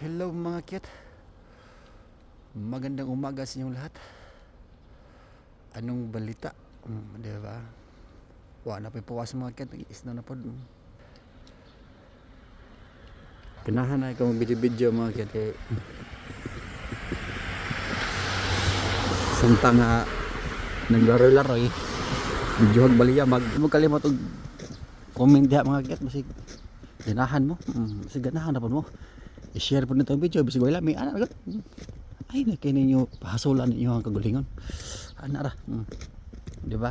Hello, mga kit. Magandang umaga sa inyong lahat. Anong balita? Di ba? Wa na po'y puwas, mga kit. Isna na pod. Ganahan na ikaw video-video, mga kit. Kay samtang nga naglaroy-laroy, video hag baliya, mag mo kalimot og comment diha, mga kit, basig ganahan mo. Basig ganahan na pod mo. I-share po nito ang video bisig wala may ana gud. Ay na kay ninyo pahasulan ninyo ang kagulingon. Ana ra. Di ba?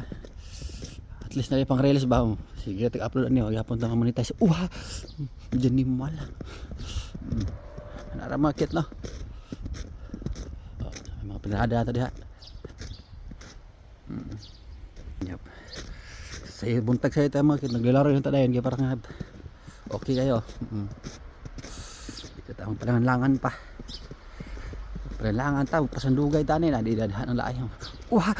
At least na pang reels ba mo. Sige, tag-upload ani gyapon ta monetize. Uha. Diyan ni mala. Ana ra, mga kit, no. Oh, may mga pinarada ta diha. Yep. Sa buntag sa ito, mga kit, naglalaro yung tadayon kaya parang nga okay kayo. Dito taong palangan pa. Palangan ta, pasandugay tani na di dadhan ang laay. Wah.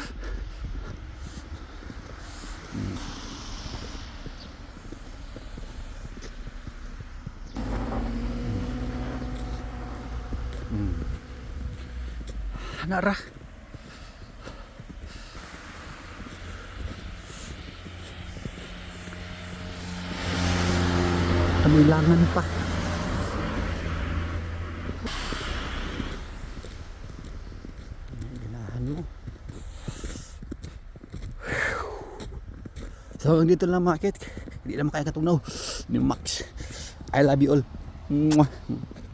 Nara. Tabilangan pa. Ganahan mo. So hanggang dito lang, mga kit. Hindi na makaya katugnaw ni Max. I love you all. Mwah.